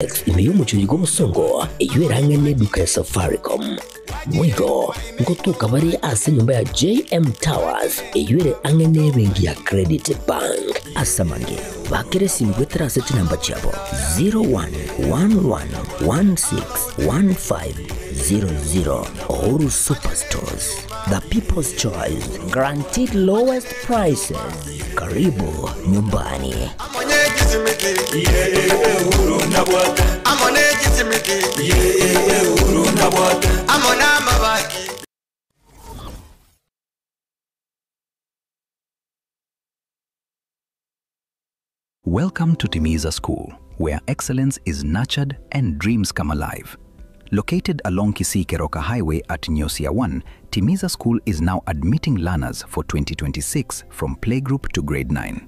Complex ime y'omochie bw'obosongo eyio ere ang'e n'eduka ya Safaricom. Boigo ngotoka bare ase enyomba ya JM Towers eyio ere ang'e n'ebenki ya Credit Bank. Ase amange, bakera esimi goetera ase chinamba chiabo 0111161500. Uhuru Superstores, the people's choice, guaranteed lowest prices. Karibu nyumbani. Welcome to Timiza School, where excellence is nurtured and dreams come alive. Located along Kisii Keroka Highway at Nyosia 1, Timiza School is now admitting learners for 2026 from playgroup to grade 9.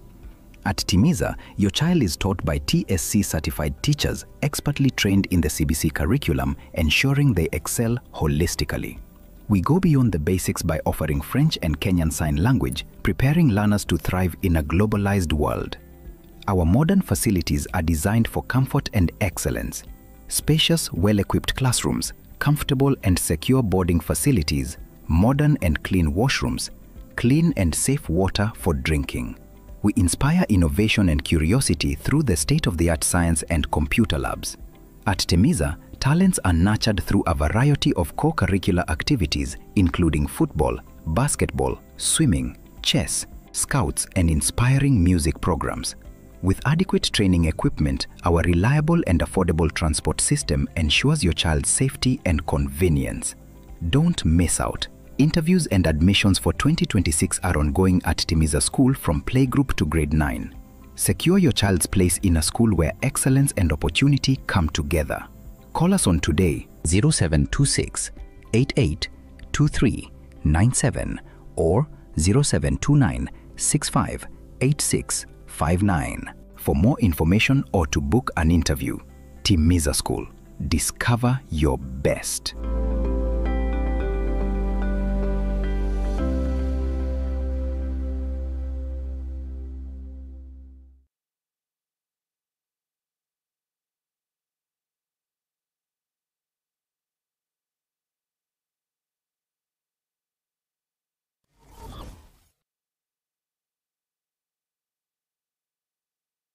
At Timiza, your child is taught by TSC certified teachers expertly trained in the CBC curriculum, ensuring they excel holistically. We go beyond the basics by offering French and Kenyan Sign Language, preparing learners to thrive in a globalized world. Our modern facilities are designed for comfort and excellence. Spacious, well equipped classrooms, comfortable and secure boarding facilities, modern and clean washrooms, clean and safe water for drinking. We inspire innovation and curiosity through the state of the art science and computer labs. At Temiza, talents are nurtured through a variety of co curricular activities, including football, basketball, swimming, chess, scouts, and inspiring music programs. With adequate training equipment, our reliable and affordable transport system ensures your child's safety and convenience. Don't miss out. Interviews and admissions for 2026 are ongoing at Timiza School from playgroup to grade 9. Secure your child's place in a school where excellence and opportunity come together. Call us on today 0726 88 23 97 or 0729 65 86 59 for more information or to book an interview. Timiza School. Discover your best.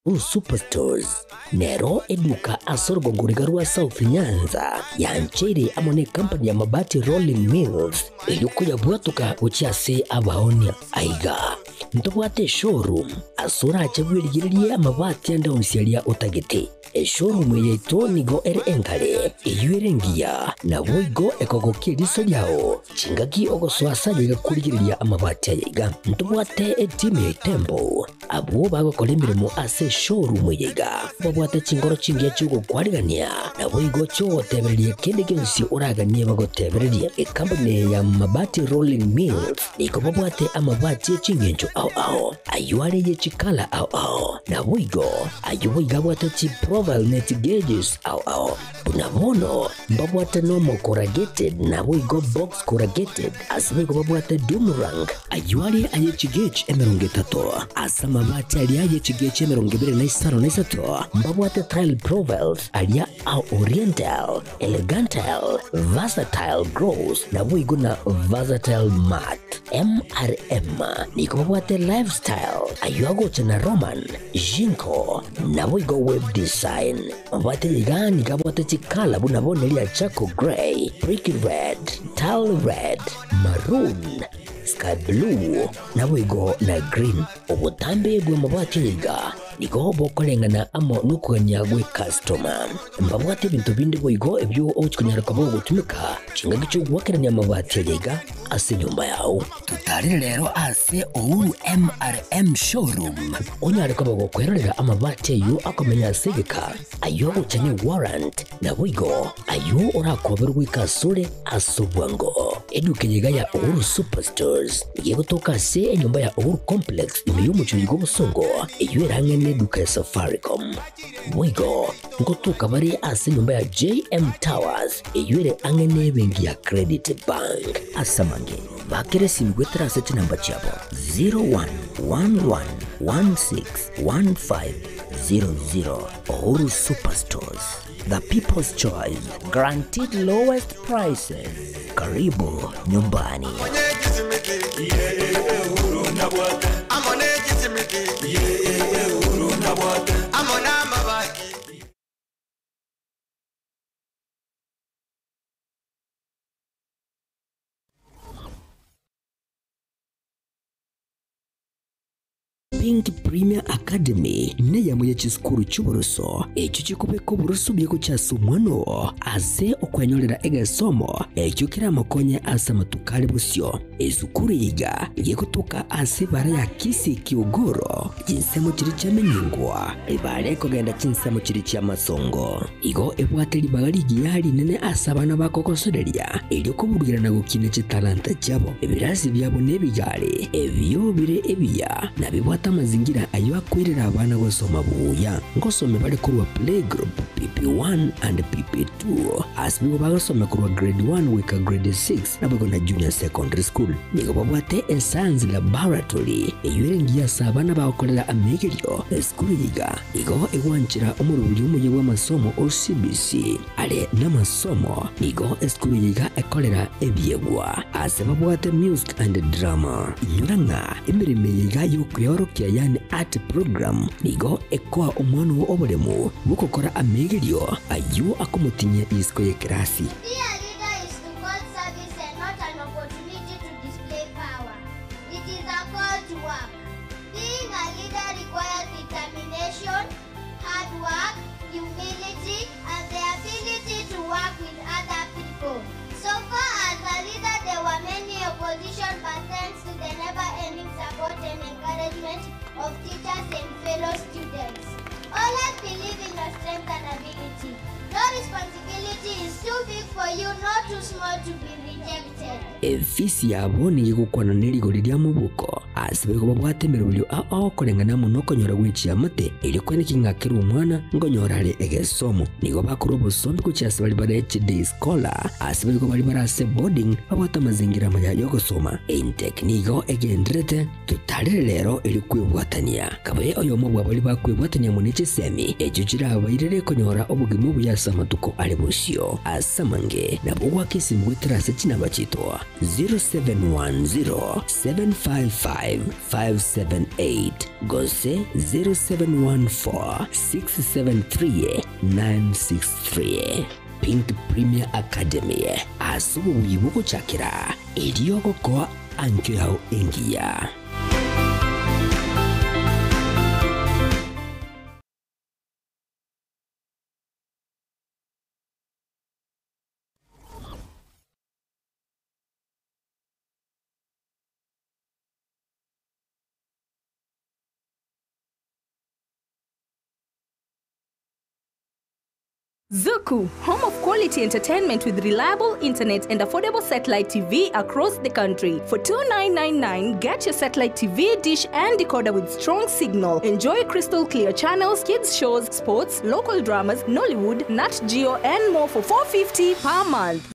Uhuru Superstores nero eduka ase orogongo riga rwa South Nyanza yancheire amo ne company ya Mabati Rolling Mills eyio koyabwatoka gochia ase abaonia. Aiga ntobwate eshowroom ase orache bwerigererie amabati ande onsi aria otagete. Eshowroom eye yaito nigo ere enkare, eyio ere engiya, naboigo ekogokia eriso riao chingaki ogosoa ase aye iga korigereria amabati aya iga. Ntobwate etimu ya Itembo abwo bagokora emeremo ase eshowroom eye iga, babwate chinkoro chingiya chi'ogokwarigania, naboigo chi'ogotebereria kende gionsi oraganie bagotebererie. Ekampuni eye ya Mabati Rolling Mills nigo babwate amabati e chingencho ao ao, ayio are ye chikala ao ao, naboigo Ayio boigo abwate chiprofile ne chigeges ao ao. Buna bono mbabwate normal corrugated naboigo box corrugated, ase boigo babwate doomerang. Ayio are aye chigauge 30, ase amabati aria aye chigauge 23 mbabwate tile profiles aria a oriental, elegantal, versatile gloss naboigo na versatile matte. MRM nigo babwate lifestyle ayio agocha na Roman, Jinko, naboigo web design. Mabwate iga nigo abwate chikala buna bono eria charcoal grey, brick red, tile red, maroon, sky blue, naboigo na green. Obotambe bw'amabati aya iga nigo bokoreng'ana amo nokogania gw'ekastoma. Mbabwate ebinto binde boigo ebio ogochia konyara koba ogotumeka chingaki chi'ogoakerania amabati aya iga ase enyomba yao. Totarire rero ase Uhuru MRM Showroom onyare koba gokwerorera amabati ayio akomenya ase egeka, ayio agocha ne warrant, naboigo ayio orakoberwe goika asore ase obwango. Eduka eye iga ya Uhuru Superstores nigo egotoka ase enyomba ya Uhuru Complex ime y'omochie bw'obosongo eyio ere ang'e neduka ya Safaricom. Boigo ngotoka bare ase enyomba ya JM Towers eyio ere ang'e nebenki ya Credit Bank. Ase amange, bakera esimi goetera ase chinamba chiabo 01111615. 00. Uhuru Superstores, the people's choice, guaranteed lowest prices. Karibu nyumbani. Pink Premier Academy neyamo ye chisukuru chi'oboroso echio chikobeka oboroso buya gochia ase omwana oo ase okwenyorera egesomo ekio keramokonye ase amatuko are bosio. Esukuru eye iga gegotoka ase ebara ya Kisii Kiogoro, chinsemo chiria chiamenyingwa ebara ekogenda chinsemo chiria chi'amasongo. Igo ebwate ribaga rigiya rinene ase abana bakogosoreria erio koburugera na gokina chitalanta chiabo. Ebirasi biabo nebigare ebio bire ebiya na bibwate amazingira ayio akoirera abana gosoma buya. Ngosome bare korwa playgroup, PP1 and PP2, ase nigo bagosoma korwa grade 1 goika grade 6 naboigo na junior secondary school. Nigo babwate escience laboratory eyio ere engiya ase abana bagokorera amegerio. Esukuru eye iga nigo egwanchera omoroberi omuya bw'amasomo o CBC are namasomo. Nigo esukuru eye iga ekorera ebiegwa ase babwate music and drama. Inyora ng'a emeremo eye iga y'okweorokia yaani art program nigo ekoa omwana oo oboremu bw'ogokora amegerio ayio akomotinyia isiko y'ekerasi. To be a leader is to call service and not an opportunity to display power. It is a call to work. Being a leader requires determination, hard work, humility, and the ability to work with other people. So far as a leader, there were many opposition, but thanks to the never-ending support and encouragement of teachers and fellow students. Always believe in your strength and ability. No responsibility is too big for you, nor too small to be rejected. Efisi yabo nigo egokwana ne rigori ria mobuko, ase bariko babwate emeroberio ao ao koreng'ana amo nokonyora gwe chiamate, erio kweneki ng'a kera omwana nkonyora are egesomo. Nigo bakorwa obosombe gochia ase baria bare chiday scholar, ase bariko baria bare ase boarding babwate amazingira amaya yogosoma. Intake nigo egendererete Totarere rero erio kwebwatania. Kabe oyomo bwa baria bakwebwatania amo ne chisemi echio chirabairere konyora obogima obuya ase amatuko are bosio. Ase amange nabo goaka esimi goetera ase chinamba chiaito 0710 755 578 gose 0714 673 963. Pink Premier Academy ase obobuya bw'ogochakera erio gokoa Ankio yao engiya. Zuku, home of quality entertainment with reliable internet and affordable satellite TV across the country. For 2999, get your satellite TV, dish and decoder with strong signal. Enjoy crystal clear channels, kids shows, sports, local dramas, Nollywood, Nat Geo and more for 450 per month.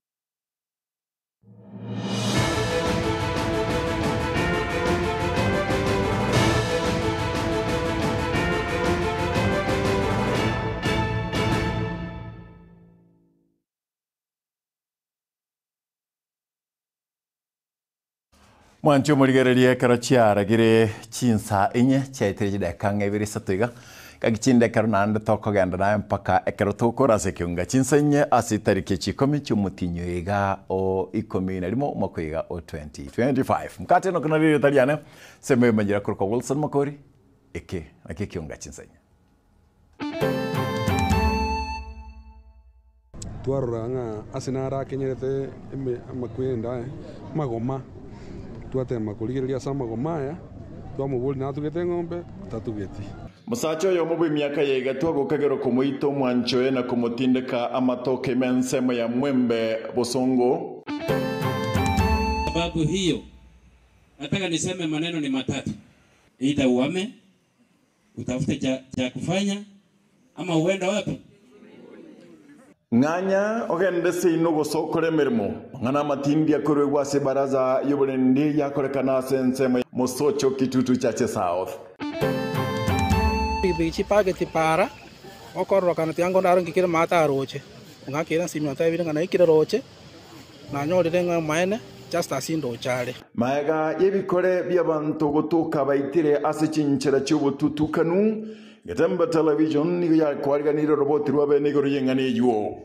Mwanche omorigererie ekero chiaragire chinsa inye chiaetire chidakika ang'e ibere isato iga, gaki chinde ekero naende tokogenda naye mpaka ekero tokora ase ekeunga chinsa inye ase etariki echi ikomi chi'omotinyi oyo iga o ikomi na rimo omwaka oyo iga o 2025. Mokate enoki nario erieta riane, ase ememanyera korokwa Wilson Makori, eke nakio ekeunga chinsa inye. Twarora ng'a ase naro akenyerete amakwenda aye amagoma, twatema korigereria ase amagoma aya, twamoboria natugete eng'ombe, tatugeti. Mosacha oyomo bw'emiaka ya igatwa gokagerwa komoita omwancho oye na komotindeka amatoke ime ensemo ya Mwembe Bosongo. Sababu hiyo nataka niseme maneno ni matatu, either uame utafute cha, cha kufanya ama uende wapi? Ng'anya ogende seino gose okore emeremo. Mang'ana amatindi akoruegwa ase ebaraza y'oborendi yakorekana ase ensemo ya Mosocho Kitutu Chache South. Chipigipigi chipageti para, okororokana tiga nkonde aro ng'ikire maate aroche, ong'akeire ensimi ontebire ng'a naikire roche, nanyorire ng'a omaene Justus ndoche are. Magega y'ebikore bi'abanto gotoka baitire ase chinchera chi'obotutukanu, Getembe Television nigo yakwariganirie oroboti rwa bene igoro y'eng'ana eyio.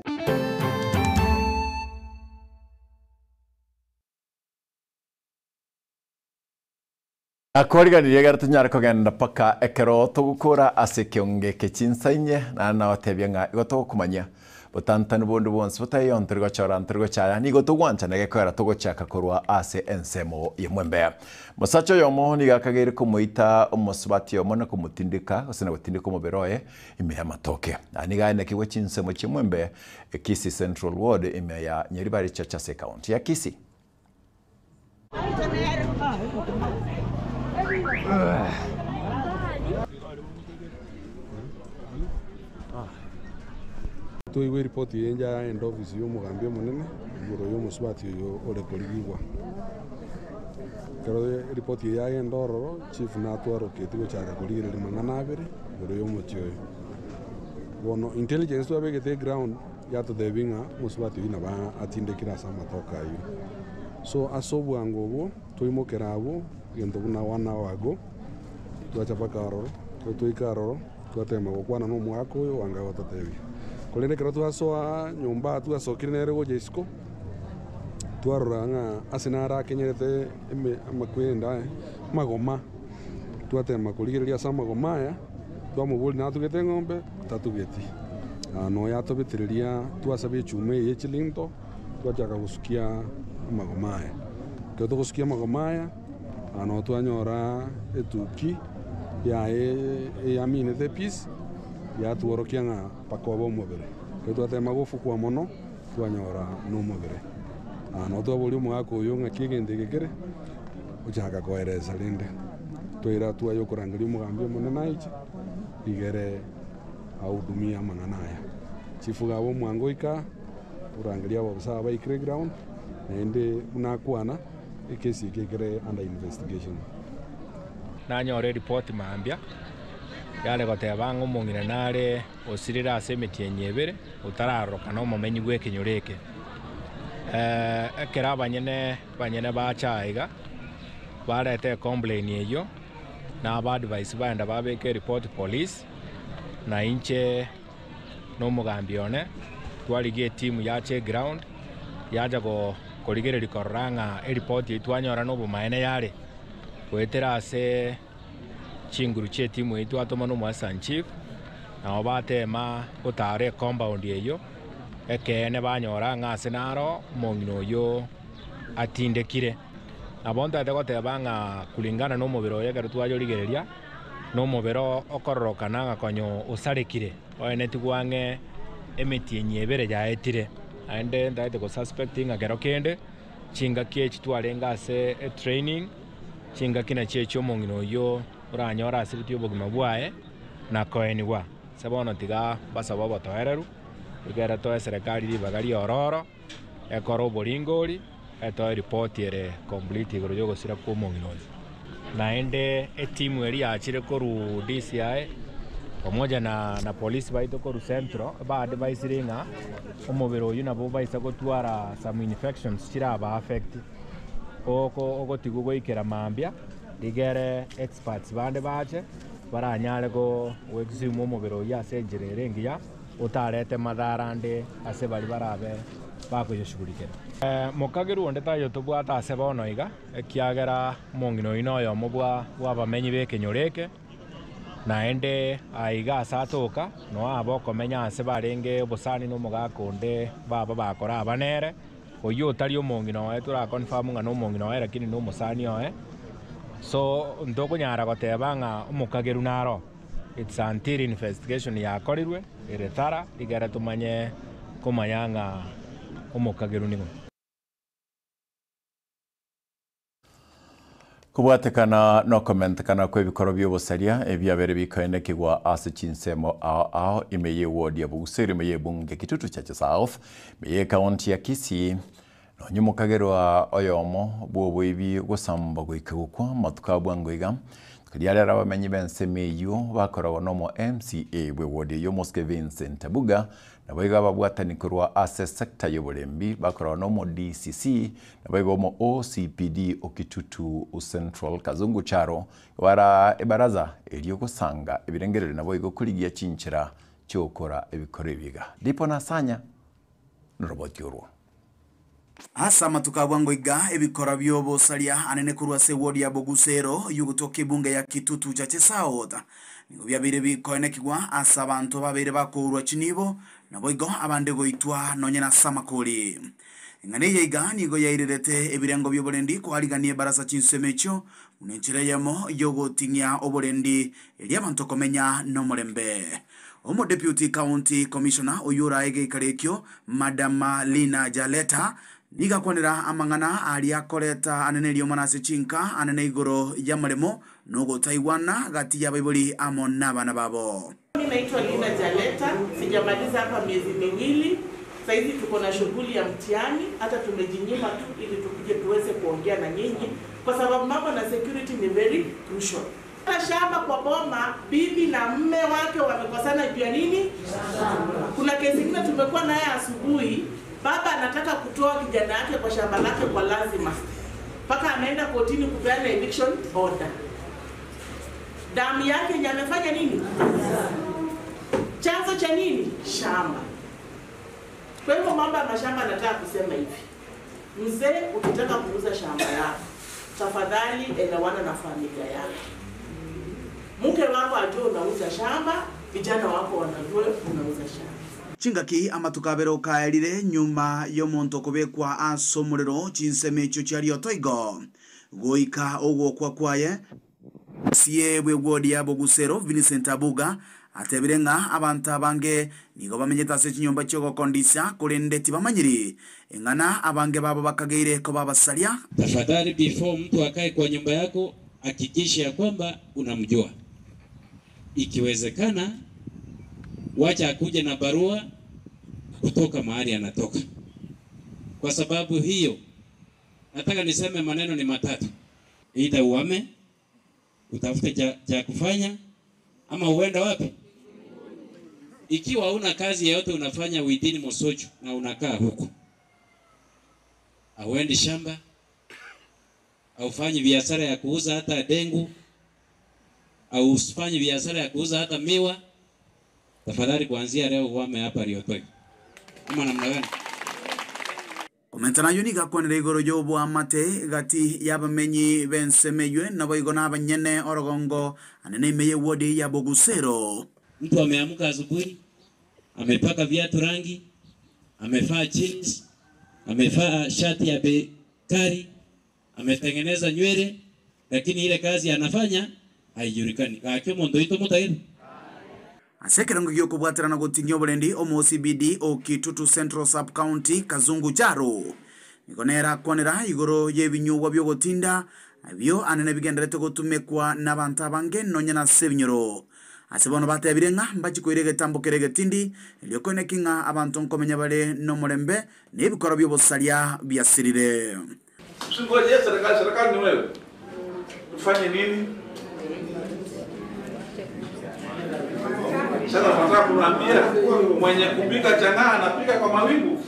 Nakwariganirie egere tonyare kogenda mpaka ekero togokora ase ekeongo eke chinsa inye, naende nabatebia ng'a igo togokomanyia botantani bonde bwonsi botaiyo ntori gochora ntori gochaya, nigo togwanchana gekoera togochaka korwa ase ensemo y'omwembe. Mosacha oyomo nigo akageire komoita omosubati oyomo na komotindeka, gose na gotindeka omobere oye ime y'amatoke. Na nigo aenekigwe chinsemo chi'omwembe Kisii Central Ward ime ya Nyaribari Church ase ekaunti ya Kisii. Toigwe eripoti eye inche yaenda ofisi y'omogambi omonene igoro y'omosubati oyo ore korigigwa. Ekero eripoti eye yagenda ororo, chief natwaroketi gochaka korigereria mang'ana abere igoro y'omochie oyo. Bono intelligence twabegete eground. Yatotebia ng'a omosubati oyio nabo atindekire ase amatoke ayio. So ase obwango obwo twaimokera abwo egento buna one hour ago, twacha mpaka aroro, ekero twaika aroro twatema gokwana na omogaka oyo oanga gototebia. Korende ekero twasoa nyomba twasokire nere gocha isiko, twarora ng'a ase naro akenyerete eme amakwenda aye, amagoma, twatema korigereria ase amagoma aya. Twamoboria, Natugete eng'ombe? Tatugeti. Nonya atobetereria twasaba echuma eye ye chilinto, twachaka gosukia amagoma aya. Ekero togosukia amagoma aya, nabo twanyora etuki yaye eyaminete epiece, yatworokia ng'a mpaka obe omobere. Ekero twatema gofukwa mono, twanyora nomobere. Nabo twaboria omogaka oyo ng'aki egento eke kere, ochaka koeresa rende. Twaira twaye okorangeria omogambi omonene aiche, rigere ahudumie amang'ana aya. Chifu aba omwango oika, orangeria abaofisa aba baikire ground, naende buna akwana, ekesi eke ekere under investigation. Nanyora eripoti mambia, yare goteba ng'a omong'ina nare osirire ase emetienyi ebere, otararorokana omomenyi bw'ekenyoro eke. Ekero abanyene banyene bacha aiga, barete ecomplain eyio, na abaadvise baenda babeka eripoti police, na inche na omogambi one, twarigia etimu yacha eground, yacha korigereria korora ng'a eripoti eyio twanyora na obomaene yare, goetera ase chinguru chi'etimu eyio twatoma na omoassistant chief, nabo batema gotara ecompound eyio, ekeene banyora ng'a ase naro omong'ina oyio atindekire. Nabo ntagete goteba ng'a kulingana na omobere oye ekero twayorigereria, na omobere okororokana ng'a konya osarekire, oenetigwe ang'e emetienyi ebere yaetire. Naende ntagete go suspect ng'a kero kende, chingaki echi twarenge ase etraining, chingaki nachio echio omong'ina oyio oranyore asiretie obogima bwaye na koenigwa. Ase bono tiga mbasabe obotoereru, ekero toe eserekari ribaga riororo. Ekore oboringori, etoe ripoti ere complete igoro y'ogosira kw'omong'ina oyo. Naende etimu eria yachire korwa DCI pamoja na na polisi baito korwa Central ba advisire ng'a omobere oyio nabo obaisa gotwara some infections chiraba affect oko ogotigwa goikera mambia rigere experts bande bache baranyare go exhume omobere oyio ase enchera ere engiya. otarete madhara ande ase baria barabe bakoyoshugulikera. Mokagerwa onde taiyo tobwate ase bono iga, ekiagera omong'ina oyio noyomo bw'abamenyi b'ekenyoro eke, naende aiga ase atoka, noo abe okomenya ase barenge obosani nomogaka onde baba bakora aba nere, oyio otari omong'ina oye tora confirm ng'a nomong'ina oye lakini nomosani oye, so ntokonyara goteba ng'a omokagerwa naro. It's until investigation yakorirwe ere thorough rigere tomanye komanya ng'a omokagerwa ning'o. Kobwatekana nokomentekana kw'ebikoro bi'obosaria ebiabere bikoenekigwa ase chinsemo ao ao ime y'eward ya Buguseri ime y'ebunge Kitutu Chache South ime y'ekaunti ya Kisii Nonya omokagerwa oyomo bw'oboibi gosamba goika gokwa amatuko a bwango iga. Riarero abamenyi b'ensemo eyio bakoragwa nomo MCA bw'ewodi eyio Omosike Vincent Abuga, naboigo ababwatani korwa ase sector y'oborembi bakoragwa nomo DCC, naboigo omo OCPD o Kitutu Central Kazungu Charo bara ebaraza erio gosanga ebirengererio naboigo korigia chinchera chi'ogokora ebikoro ebi iga. Dipo Nasanya noroboti orwo. Ase amatuko a bwango iga, ebikora bi'obosaria anene korwa ase ewodi ya Bogusero y'ogotoka ebunge ya Kitutu Chache South nigo biabeire bikoenekigwa ase abanto babeire bakourwa chinibo, naboigo abande goitwa nonye nase amakori. Eng'ana eye iga nigo yairerete ebirengo bi'oborendi koarigania ebarasa chinsemo echio buna enchera eyemo y'ogoting'ia oborendi erio abanto komenya nomorembe. Omodeputy County Commissioner oyio orae geikaro ekio, Madam Lina Jaleta, nigo akwanera amang'ana aria akoreta anene eriomana ase chinka anene igoro y'amaremo na ogotaigwana gati y'abaibori amo nabana babo. Mi naitwa Lina Jaleta, sijamaliza hapa miezi miwili, saizi tuko na shughuli ya mtihani, hata tumejinyima tu ili tukuje tuweze kuongea na nyinyi, kwa sababu mambo na security ni very crucial. Shamba kwa boma, bibi na mme wake wamekosana juu ya nini? Kuna kesi ingine tumekuwa naye asubuhi, baba anataka kutoa kijana yake kwa shamba lake kwa lazima, mpaka anaenda kotini kupeana eviction order. Damu yake yenye amefanya nini? Chanzo cha nini? Shamba. Kwa hivyo mambo ya mashamba, nataka kusema hivi, mzee, ukitaka kuuza shamba yako, tafadhali elewana na familia yako. Mke wako ajue unauza shamba, vijana wako wanajua unauza shamba. Chingaki amatuko abere okaerire nyuma y'omonto okobekwa ase omorero chinsemo echio chiaria otoigo goika ogokwa kwaye Sie bw'ewodi ya Bogusero, Vincent Abuga, atebire ng'a abanto abange nigo bamenyete ase chinyomba chi'ogokondisia, korende tibamanyiri ing'ana abange babo bakageire koba abasaria. Tafadhali before mtu akae kwa nyumba yako hakikisha ya kwamba unamjua. Ikiwezekana wacha akuje na barua kutoka mahali anatoka. Kwa sababu hiyo nataka niseme maneno ni matatu. Either uhame, utafute cha kufanya ama uende wapi? Ikiwa huna kazi yoyote unafanya within Mosocho na unakaa huku, hauendi shamba, haufanyi biashara ya kuuza hata dengu, haufanyi biashara ya kuuza hata miwa, tafadhali kuanzia leo uhame hapa Riotoigo. Ama namna gani? Komenta nayo nigo akwanire igoro y'oboamate gati y'abamenyi b'ensemo eywe naboigo na abanyene orogongo anene ime y'ewodi ya Bogusero. Mtu ameamka asubuhi, amepaka viatu rangi, amevaa jeans, amevaa shati ya bei kali, ametengeneza nywele, lakini ile kazi anafanya haijulikani. Gakio mundu itu mutaire. Ase ekerengo gi'okobwaterana gotinyia oborendi omo OCPD o Kitutu Central Sub County Kazungu Charo nigo nere akwanera igoro y'ebinyugwa bi'ogotinda ebio anene bigenderete gotumekwa n'abanto abange nonye nase ebinyoro. Ase bono batebire ng'a mbachi koira egetambo kere egetindi erio koineki ng'a abanto nkomenya bare nomorembe na ebikoro bi'obosaria biasirire. Usingoje serikali, serikali ni wewe. Tufanye nini? Sasa nataka kuambia mwenye kupika chang'aa anapika kwa mawingu.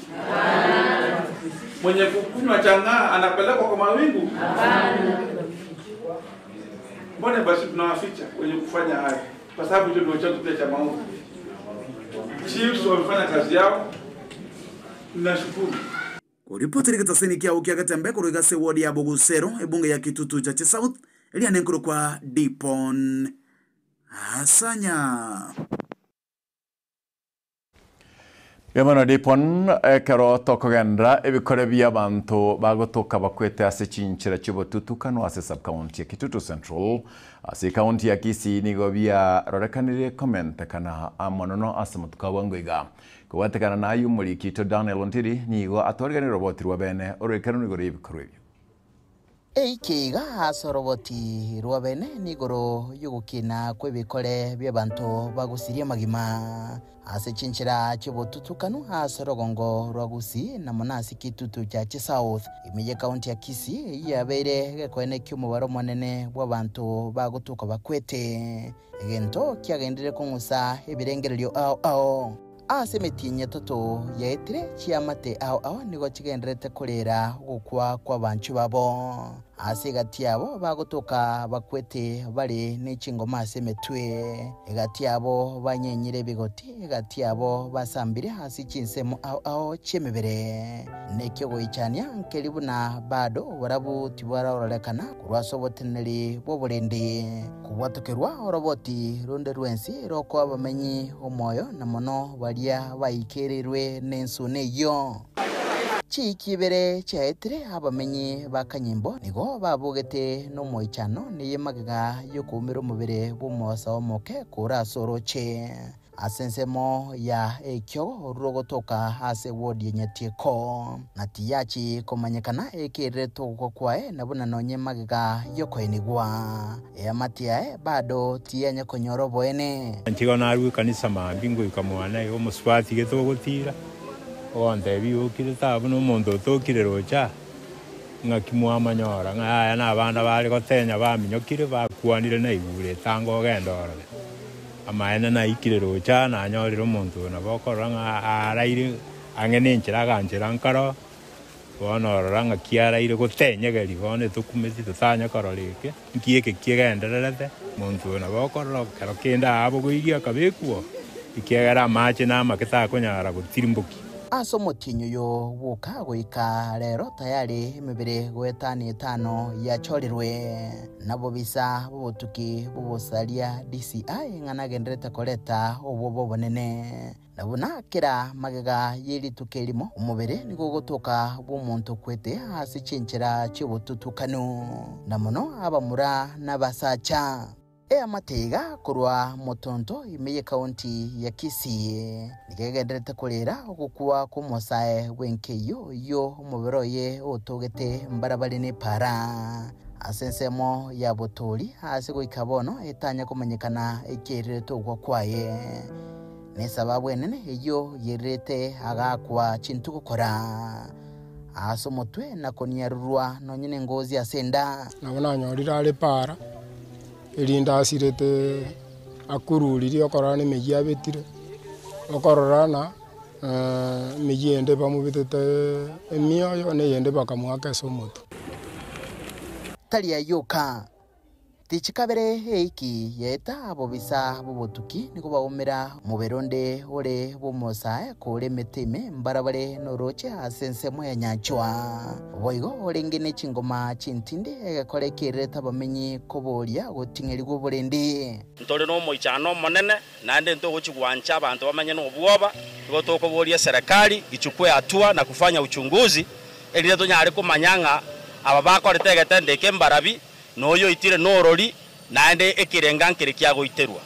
Mwenye kukunywa chang'aa anapelekwa kwa mawingu. Mbona basi tunawaficha wenye kufanya haya? Kwa sababu hicho ndio chanzo pia cha maovu. Chiefs wamefanya kazi yao. Nashukuru. Koripoti getaseni kiao kia Getembe korwa ase ward ya Bogusero ebunge ya Kitutu Chache South eria nenkoro kwa Dipon Asanya. Bimono Dipon ekero tokogendera ebikore bi'abanto bagotoka bakwete ase chinchera chi'obotutukano ase sub-county ya Kitutu Central ase county ya Kisii nigo biarorekanire komentekana amonono ase motuko bwango iga. Kobwatekana na aywo omorikito Daniel Ontiri nigo atwariganire roboti rwa bene oroikeranu igoro y'ebikorwa ebio. Eiki iga ase oroboti rwa bene nigoro y'ogokina kw'ebikore bi'abanto bagosiria amagima. Ase chinchera chi'obotutukanu ase orogongo rwa Gusii na mono ase Kitutu Chache South, ime y'ekaunti ya Kisii, eyio yabeire egekoene ki'omobaro omonene bw'abanto bagotuka bakwete, egento kiagenderire kong'usa ebirengererio ao ao. Ase emetienyi etato yaetire, chiamate ao ao nigo chigendererete koreera ogokwa kw'abanchwa babo. Ase egati yabo bagotoka bakwete bare ne chingoma ase emetwe, egati yabo banyenyire ebigoti, egati yabo basambire ase chinsemo ao ao chi'emebere. Nekiogoichania nkeri buna bado oborabu tibwararorekana korwa ase oboteneneri bw'oborendi. Kobwatokerwa oroboti ronde rwensi rokoa abamenyi omoyo, na mono baria baikereirwe nensuna eyio. Chiiki ibere chiaetire abamenyi ba Kanyimbo nigo babogete nomoichano neye magega y'okoumera omobere bw'omosa omoke kore ase oroche ase ensemo ya ekiogo rogotoka ase ward ya Nyatieko. Na tiyachi komanyekana ekererete ogokwa kwaye na buna nonye magega y'okoenigwa. Eamate yaye bado tiyanya konyora oboene. Nchigo narue ekanisa mambia ngoika mwane iga omosubati gete ogotira, ogontebia iga okire taba buna omonto otokire roche aa, ng'aki mwamanyora ng'a yaya na abana bare gotenya baminyokire bakwanire naigure etanga ogende orore. Amaene naikire roche aa nanyorire omonto oyo nabo okorora ng'a araire ang'e nenchera aganchera nkaro, bono orora ng'aki araire gotenyegeria bono etokumeti totanya korora eke, nki eke kigendererete, omonto oyo nabo okorora ekero kende aabogoirie akabekwa oo, ekiagera amache namake takonyara gotirimbokia. Ase omotienyi oyo bwoka goika rero tayari emebere goetania etano yachorirwe. Nabobisa b'obotuki bw'obosaria DCI ng'a nagendererete koreta obwoba obonene. Na buna kera magega ye rituko erimo omobere nigo ogotoka bw'omonto okwete ase chinchera chi'obotutukanu, na mono abamura na abasacha. Eamate iga korwa Motonto ime y'ekaunti ya Kisii nigo egendererete koreera ogokwa kw'omosae bw'enkeyio oyio omobere oye otogete mbarabare n'epaara ase ensemo ya Botori ase goika bono etanya komanyekana ekiairerete ogokwa kwaye. Nesababu enene eyio yererete agaakwa chintu gokora ase omotwe na koniarurwa nonye nengozi ase enda. Nabo nanyorire are para, erinde asirete akururirie okorora na emeyio abetire, okorora na emeyio ende bamobetete emioyo, na eyende bakamoaka ase omotwe. Tari ayio oka, Tichikabere eiki yaeta abobisa b'obotuki nigo baumera omobere onde ore bw'omosae kore emete ime mbarabare norooche ase ensemo ya nyanchwa. Boigo orenge ne chingoma chintindi egekora ekererete abamenyi koboria goting'erigwa oborendi. Ntore nomoichano omonene, naende ntogochia gwancha abanto bamenye nobwoba. Igo tokoboria eserekari ichukue hatua na kufanya uchunguzi, erinde tonyare komanya ng'a aba bakorete egetendo eke mbarabi, Na oyo oitire norori, naende ekerenga nkere kiagoiterwa.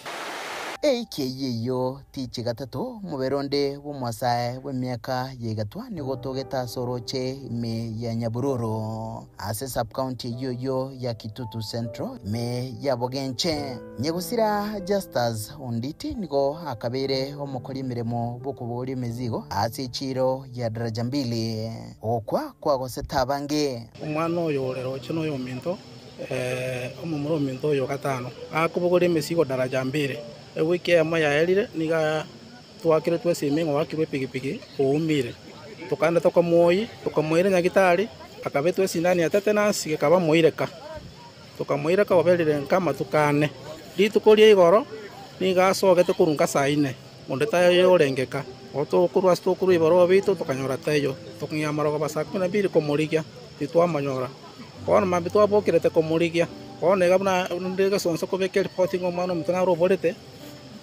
Eiki eyio eyio tichi gatato, omobere onde bw'omosae bw'emiaka ya igatwa nigo otogete ase orooche ime ya Nyabururu, ase sub-county eyio eyio ya Kitutu Central, ime ya Bogenche. Nyagusira Justus Onditi nigo akabeire omokori emeremo bw'okobogoria emezigo ase echiiro ya Daraja Mbili. Ogokwa kwagosete abange. Omwana oyo ore roche noyominto, ee, omomura ominto oyo o gatano, akobogoria emesigo daraja mbili. Ewiki eyemo yaerire, nigo twakeretwe esimi ng'a oakirwe epigipigi oumire. Tokaenda tokamoyia, tokamoira nyagitari, akabetwa esindani ya tetanus gekaba moireka. Tokamoireka oberire nka amatuko ane. Rituko ria igoro nigo asogete korwa nka saa ine, onde taiyo orengeka. Otokorwa ase tokorwa ebibarua biaito tokanyora taiyo. Tokang'ea amarogoba saa kumi na mbili komorigia, titwamonyora. Bono mambia twabokerete komorigia. Bono iga buna nde gesonso kobeka eripoti ng'a omwana ominto naro oborete,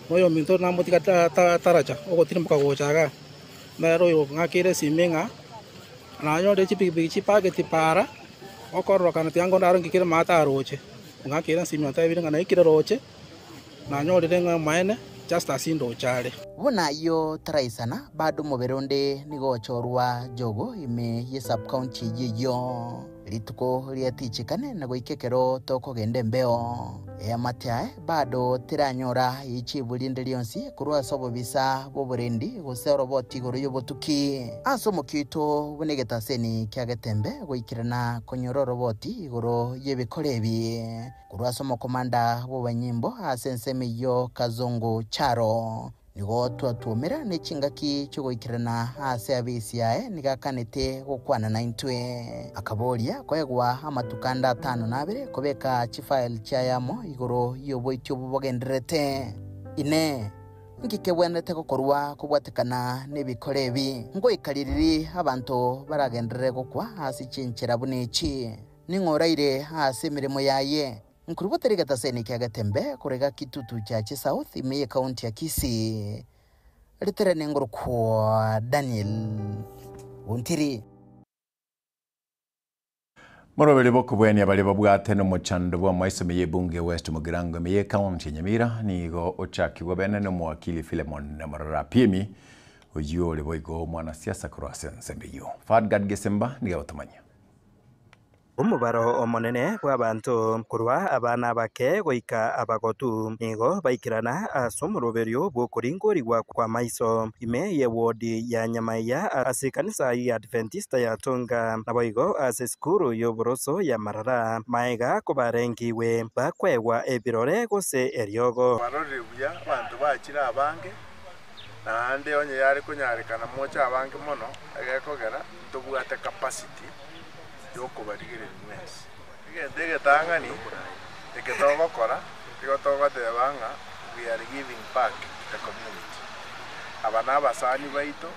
na oyominto ore namotiga taracha ogotirimboka gocha igaa. Nere oyo ong'akeire esimi ng'a nanyore chipikipiki chipaketi paara, okororokana tiga nkonde aro ng'ikere maate aroche. Ong'akeire esimi ontebire ng'a naikire roche, nanyorire ng'a omaene Justus ndoche are. Buna ayio taraisana, bado omobere onde nigo ochorwa Jogo ime ye sub-county eyio eyio. Rituko riatichikane na goika ekero tokogenda embeo. Eamate aye bado teranyora richibu rinde rionsi korwa ase obobisa bw'oborendi gose oroboti igoro y'obotuki. Ase omokia oito buna egetaseni kia Getembe goikerana konyora oroboti igoro y'ebikora ebi korwa ase omokomanda bw'abanyimbo ase ensemo eyio Kazungu Charo. Nigo twatwomera ne chingaki chi'ogoikerana aase abisi aye nigo akanete gokwana naintwe. Akaboria koegwa amatuko ande atano na abere kobeka chifile chiaye amo igoro y'oboiti obwo bogendererete. Inee! Inki kebwenerete gokorwa kobwatekana nebikora ebi? Ngoika ririri abanto baragenderere gokwa ase chinchera buna echi? Ning'o oraire ase emeremo yaye? Nkorobotera egetaseni kia Getembe korega Kitutu Chache South ime y'Ekaunti ya Kisii. Ritere nengorokwa Daniel Ontiri. Moroberi bokobwania baria babwate nomochando bw'amaiso ime y'ebunge ya West Mugirango ime y'ekaunti ya Nyamira nigo ochakigwa bene nomowakili Philemon Morara Apiemi oyio ore boigo omwanasiasa korwa ase ensemo eyio. Fadgard Gesemba nigo agotomanyia. Omobaro omonene bw'abanto, korwa abana abake goika abagotu, nigo baikerana ase omoroberio bw'okoringorigwa kw'amaiso ime y'ewodi ya Nyamaiya ase ekanisa y'Adventista ya Tonga, naboigo ase esukuru y'oboroso ya Marara, maega kobarengigwe bakoegwa ebirore gose eriogo. Barorire buya abanto bachire abange, naende onye yare konyarekana moche abange mono, egekogera ntobwate capacity y'okobarigereria mwensi. Egento egetang'ani eke togokora, nigo togoteba ng'a we are giving back to the community. Aba na abasani baito,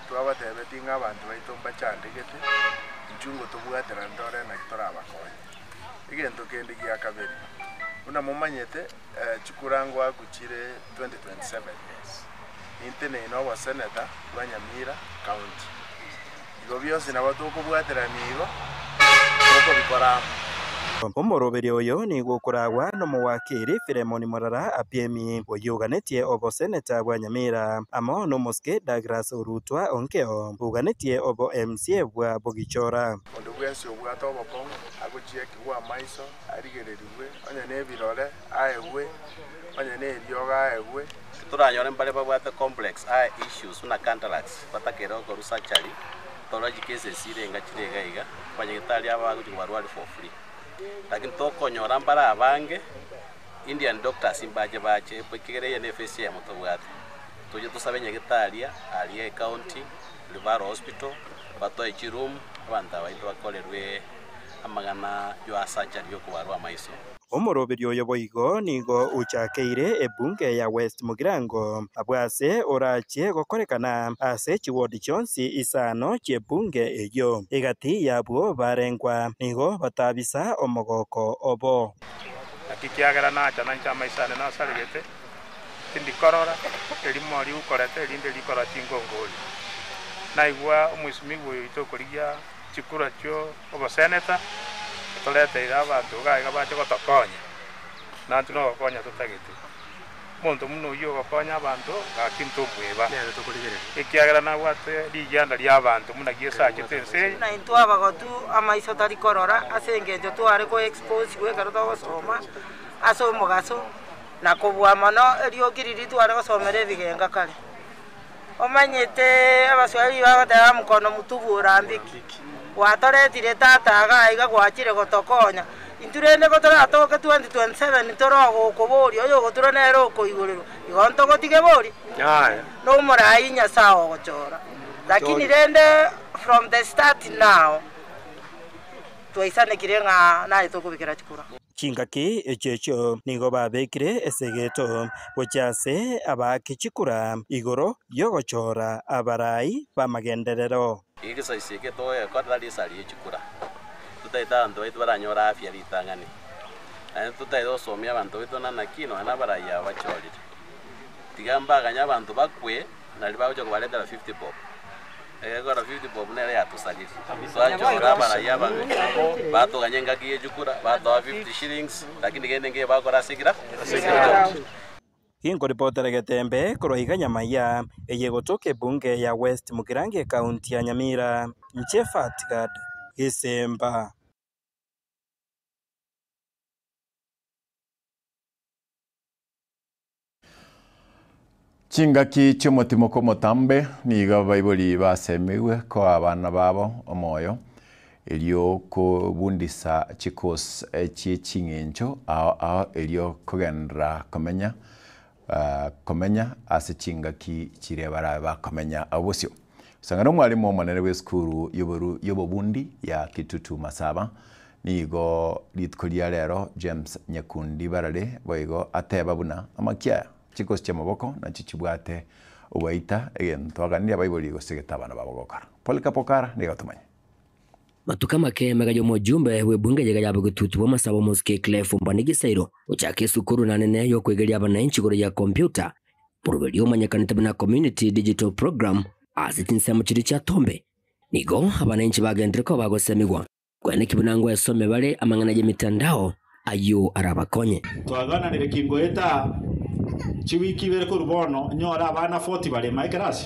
twabatebetie ng'a abanto baito mbachandegete, intwe ngotobwaterane tore naki torabakonye. Egento kende gia kabere, buna momanyete chikura ngoaku chire 2027, ninteneine na oboseneta bwa Nyamira county. Igo bionsi nabo tokobwaterania igo, tokobikora amo. Omoroberio oyo nigo okoragwa nomowakiri Philemon Morara Apiemi, oyio oganetie oboseneta bwa Nyamira, amo nomosike Douglas Orutwa Onkeo, oganetie obo MCA bwa Bogichora. Onde bwensi obwate obokong'u agochiekigwa amaiso, arigererigwe, onye nebirore aegwe, onye neriogo aegwe. Toranyore mbare babwate complex eye issues buna cataracts batakere gokorwa surgery, torore chicases chire enga chire iga iga, abanyagetari aba bagochia kobarwari for free. Lakini tokonyora mbare abange, Indian doctors mbache bache ekiagera eye ne efesi eyemo tobwate. Toche tosabe nyagetari aria ecounty, Referral Hospital, batoe chiroom, abanto aba baito bakorerwe amang'ana ya surgery yokobarwa amaiso. Omoroberio oyo boigo nigo ochakeire ebunge ya West Mugirango, abwo ase orachie gokorekana ase chiwodi chionsi isano chi'ebunge eyio. Egati y'abwo barengwa nigo batabisa omogoko obo. Naki ekiagera nacha nainche amaiso ane nasaregete, tindi korora erimo riukorete erinde rikora chingongori. Naigwa omoisimigwa oyo oito okorigia chikura chi'oboseneta, otoreteire abanto iga iga bache gotokonya, nantwe nogokonya totagete. Omonto buna oyio ogokonya abanto, gaki ntomweba, ekiagera nabwate rigianda ri'abanto buna Yeso achete ense eye. Buna intwe abagotu amaiso tari korora ase engencho tware ko exposigwa ekero togosoma ase omogaso, na kobua mono erioki riria tware gosomera ebigenga kare. Omanyete Abaswahili bagoteba mkono mtupu hurambiki. Gwatoretire tata iga iga gwachire gotokonya. Intwe rende gotoratoke 2027 tore ogokoboria oyogotura nere okoigorerwa. Igo ntogotige bori? Nomorai Nyasaye ogochora. Lakini rende from the start now twaisanekire ng'a naye tokobekera chikura. Chingaki echio echio nigo babekire esegeto gochia ase abaaki chikura igoro y'ogochora abarai b'amagenderero. Egesaisi eke togokora tari esari ye chikura, totaete abanto baito baranyore afya ritang'ani, naende totaete gosomia abanto baito na naki nonya na abarai aba bachorire. Tiga mbaganye abanto bakwe nari bagocha kobaretera 50 bob. Egekora 50 bob nere yatosaririe. Twachora abarai ababe, batoganya engaki ye chikura, batoa 50 shillings, lakini kende nkeiyo bagokora ase ekira? Ginkoripotera Getembe korwa iga Nyamaiya, eye egotoka ebunge ya West Mugirango ekaunti ya Nyamira, inche Fatgard Gesemba. Chingaki chi'omotimoko omotambe nigo abaibori basemigwe koa abana babo omoyo, erio kobundisa chikosi chie ching'encho ao ao erio kogenderera komenya komenya ase chingaki chiria barabe bakomenya bosio. Sang'ana omwalimu omonene bw'esukuru y'oboru y'obobundi ya Kitutu Masaba nigo rituko ria rero James Nyakundi Barare boigo ateba buna amakiaya chikosi chi'amaboko nachio chibwate ogoita egento aganirie abaibori gose egete abana babo gokora. Polycarp Okara nigo atomanye. Matuko amake emega y'omojumbe bw'ebunge yaiga ya Bogetutu bw'amasabo omosike Clive Mbani Gisairo gochaka esukuru nanene y'okwegeria abananchi igoro ya computer boroberio omanyekanete buna Community Digital Program ase chinsemo chiria chia Tombe. Nigo abananchi bagenderire koba bagosemigwa koeneki buna ngwesome bare amang'ana y'emitandao ayio arabakonye. Twagananire kingoeta chiwiki ibere korwa bono, nyore abana 40 bare ime ekerasi.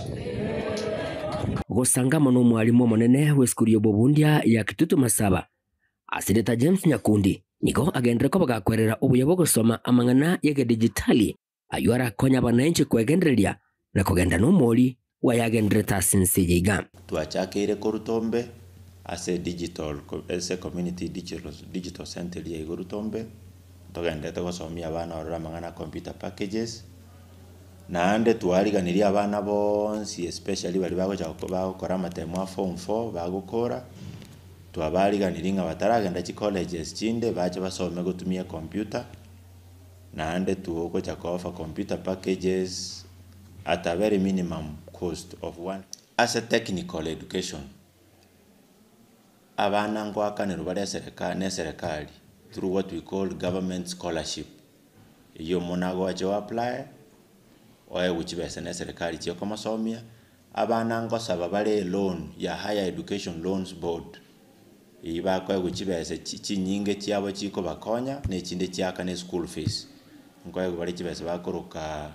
Gosanga amo nomwalimu omonene bw'esukuru y'obobundia ya Kitutu Masaba, Aseneta James Nyakundi, nigo agenderere koba gakwerera obuya bw'ogosoma amang'ana y'egedijitali ayio arakonye abananchi kwegendereria na kogenda nomori bw'ayagendererete ase ense eye iga. Twachakeire korwa Tombe ase digital ase community digital digital centre eria igoro Tombe, togenderete gosomia abana ororo amang'ana a computer packages, naende twariganirie abana bonsi especially baria bagocha bagokora amatemo a form four bagokora, twabariganirie ng'a bataragenda chicolleges chinde bache basome gotumia ecomputer. Naende togocha ko offer computer packages at a very minimum cost of one. Ase technical education, abana ngoakanerwa bare esereka ne eserekari through what we call government scholarship, eyio omwana agocha o apply, oegwe chibesa ne eserekari chiokomosomia, Abana ngosaba bare eloan ya Higher Education Loans Board, eyio bakoegwa chibesa chinyinge chiabo chikobakonya na echinde chiakana eschool fees. Nkoegwa bare chibesa bakoroka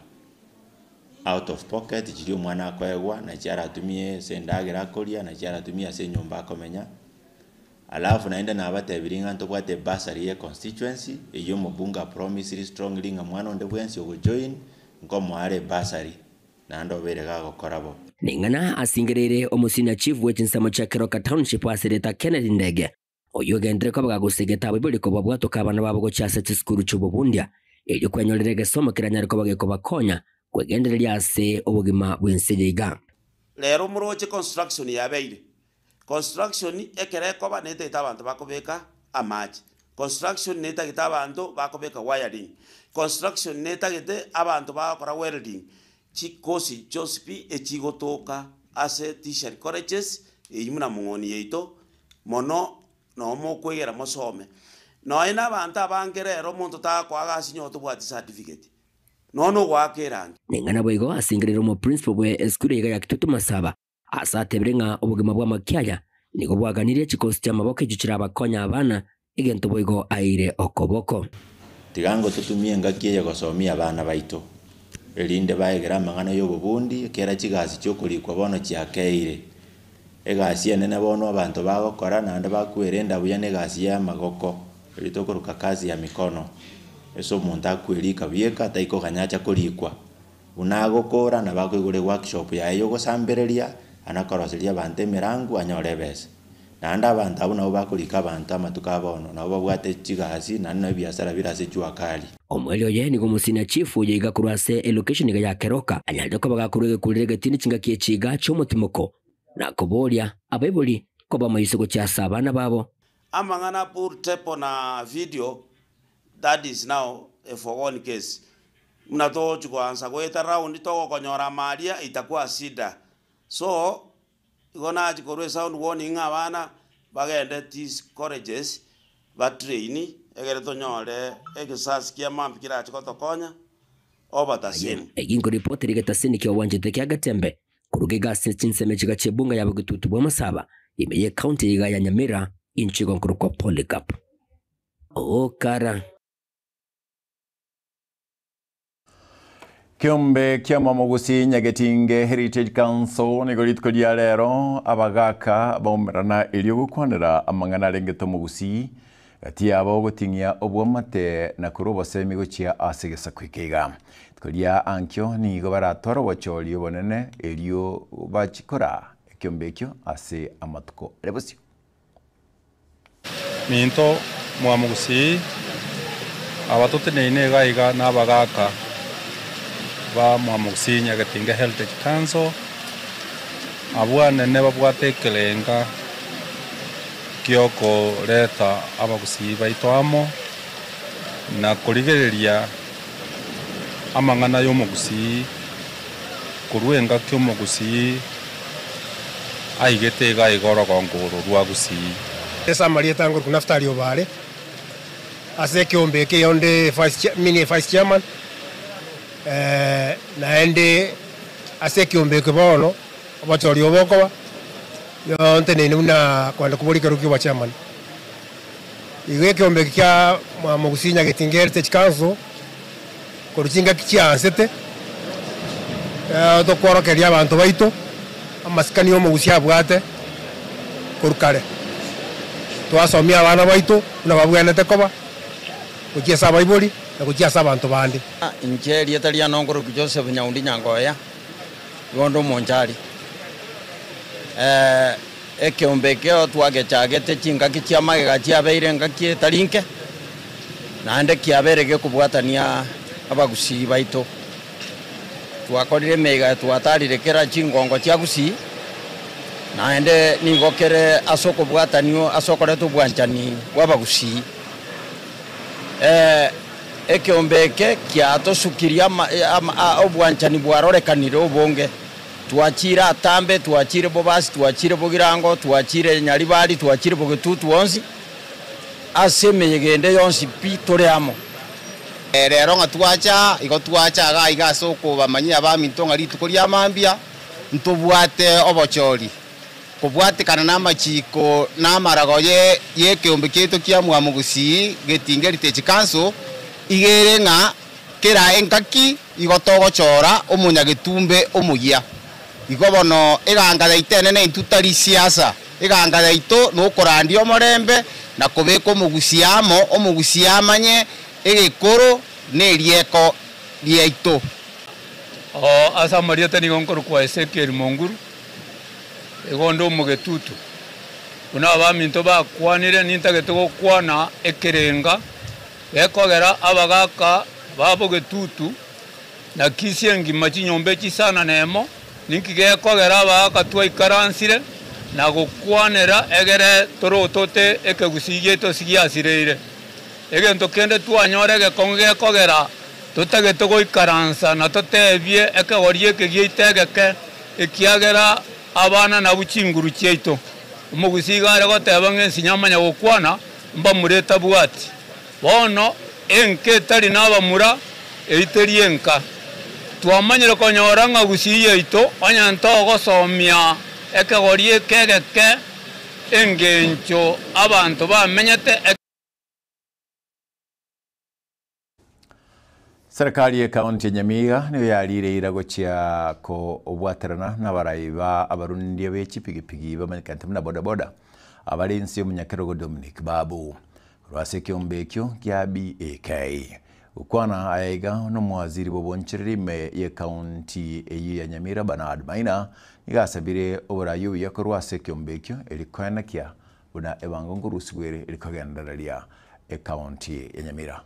out of pocket chiria omwana akoegwa nachio aratumie ase endagera akoria, nachio aratumie ase enyomba akomenya. Alafu naende nabatebirie ng'a ntobwate ebursary ye econstituency, eyio omobunge apromisiri strongly ng'a mwana onde bwensi ogojoin, nkomoa are ebursary. Naende obeire gagokora bo. Ning'ana asingereire omosina chief bwe chinsemo chia Keroka Township ase erieta Kennedy Ndege, oyio ogenderire koba gagosegeta abaibori kobabwatoka abana babo gochia ase chisukuru chi'obobundia erio kwenyorera egesomo keranyare koba gekobakonya kwegendereria ase obogima bw'ense eye iga. Rero moroche construction yabeire, Construction ekero ekoba netagete abanto bakobeka amache, construction netagete abanto bakobeka wiring, construction netagete abanto bagokora welding, chikosi chionsi pi echigotoka ase tertiary colleges eywo buna mong'oni yaito, mono noo mokoegera mosome. Nonye na abanto abange rero omonto tagokoa gasi onye tobwati certificate. Nonya ogoaka erangi. Ning'ana boigo asingereire omoprincipo bwe esukuru eyeiga ya Kitutu Masaba Ase atebire ng'a obogima bw'amakiaya nigo bwaganirie chikosi chi'amaboko echio chirabakonye abana, egento boigo aeire okoboko. Tiga ngototumie engaki eye gosomia abana baito, erinde baegere amang'ana y'obobundi, ekiagera chigasi chi'okorikwa bono chiakeire. Egasi enene bono abanto bagokora naende bakwerenda buya negasi y'amagoko, eria tokoroka kazi ya mikono, ase omonto akwerika bieka ataikoganya acha korikwa. Buna agokora, nabo akoigora eworkshop yaye y'ogosambereria, ana koroseria abanto emerango anyore ebesa. Naende abanto abwo nabo bakorika abanto amatuko a bono, nabo babwate chigasi naende nabo ebiasara bire ase jua kali. Omoerio oye nigo omosina chief oyo iga korwa ase elocation iga ya Keroka anyarete koba gakorwa egekurero egetindi chingaki echi iga chi'omotimoko na koboria abaibori koba maiso gochia ase abana babo. Amang'ana pur tepo na video that is now a forgone case. Buna togochi koansa goeta round togokonyora amaria itakuwa shida. So, igo nachi korwa esound warning ng'a abana bagende these colleges ba train egere tonyore egesasi kia mambia kerache gotokonya over the same. Egi nkoripoti rigetasini ki'obwanchete kia Getembe koruga iga ase chinsemo echiga chi'ebunga ya Bogetutu bw'Amasaba ime y'ecounty iga ya Nyamira inche igo nkorokwa Polycarp Okara. Kiombe kia Momogusi Nyagetinge Heritage Council nigo rituko ria rero abagaka baumerana erio gokwanera amang'ana arengete omogusii Gati yabo ogoting'ia obwamate na korwa obosemi gochia ase egesaku eke iga. Rituko ria ankio nigo baratware obochori obonene erio bachie koraa ekiombe ekio ase amatuko are bosio. Minto mwamogusii, aba toteneine iga iga na abagaaka ba Mwamogusii Nyagetinge Heritage Council, abwo anene babwate ekerenga gi'okoreta abagusii baito amo na korigereria amang'ana y'omogusii korwa engaki omogusii aigete iga iga orogongo oro rwa Gusii. Ase amarieta ngorokwa Naftali Obare, ase ekeombe eke onde mini vice chairman, naende ase ekeombe eke bono obochori obo okoba, nigo nteneine buna kwenda koboria ekerogo kia obochairman. Igo ekeombe eke kia Mwamogusii Nyagetinga Heritage Council, korwa chingaki chiaansete, tokworokereria abanto baito amasikani omogusia abwate korwa kare. Twasomia abana baito buna babwenerete koba, gochia ase abaibori na gochia ase abanto bande. Inche erieta riane nkorokwa Joseph Nyaundi Nyangoya, igo onde omonchari. Ekeombe ekio twagechagete chingaki chia magega chiabeire engaki etari inke, naende kiabeire gekobwatania abagusii baito. Twakorire emeiga twatarire kera chingongo chia Gusii, naende nigo kere ase okobwatanio ase okoreta obwanchani bw'abagusii. Ekeombe eke kiatosukirie obwanchani bwarorekanire obonge. Twachire Atambe, twachire Bobasi, twachire Bogirango, twachire Nyaribari, twachire Bogetutu onsi, ase emeyega ende yonsi pi tore amo. Rero ng'a twacha, igo twacha iga aiga ase okobamanyia abaminto ng'a rituko ria mambia ntobwate obochori, kobwatekana namachiko na amarago y'ekeombe kiaito kia Mwamogusii Getinge Heritage Council, iga ere ng'a kera engaki igo togochora omonyagetumbe omoyia. Igo bono eganga yaito enene intwe tari siasa, eganga yaito nokorandia omorembe na kobeka omogusia amo, omogusia amanye egekoro na erieko riaito. Ase amarieta nigo nkorokwa Ezekiel Monguru, igo onde omogetutu. Buna abaminto bakwanire nintagete gokwana ekerenga gekogera abagaaka ba bogetutu na Kisii engima chinyomba echisana nemo, ninki gekogera abagaaka twaikaransire na gokwanera egere torotote ekegusii giaito sigiasireire. Egento kende twanyora egekong'u gekogera totagete goikaransa na totebie ekegori eke giaito egeke, ekiagera abana nabwo chinguru chiaito. Omogusii iga are goteba ng'a ensinyo amanya gokwana, mbamura etabwati. Bono enka etari nabamura, eiteri enka. Twamanyire konyora ng'a gusii yaito onye ntogosomia ekegori eke egeke engencho abanto bamenyete. Serikali y'ekaunti ya Nyamiga nigo yarire eira gochia kobwaterana n'abarai ba abarundia be chipigipigi bamanyekanete buna bodaboda abare inse y'omonyakerogo Dominic Babu. Korwa ase ekeombe ekio kia BAK. Gokwana aya iga nomowaziri bw'obonchereri ime y'ekaunti eyio ya Nyamira Bernard Maina nigo asabire oborai obuya korwa ase ekeombe ekio eri koenekia buna ebango nkorusigwa ere erikogendereria ekaunti ya Nyamira.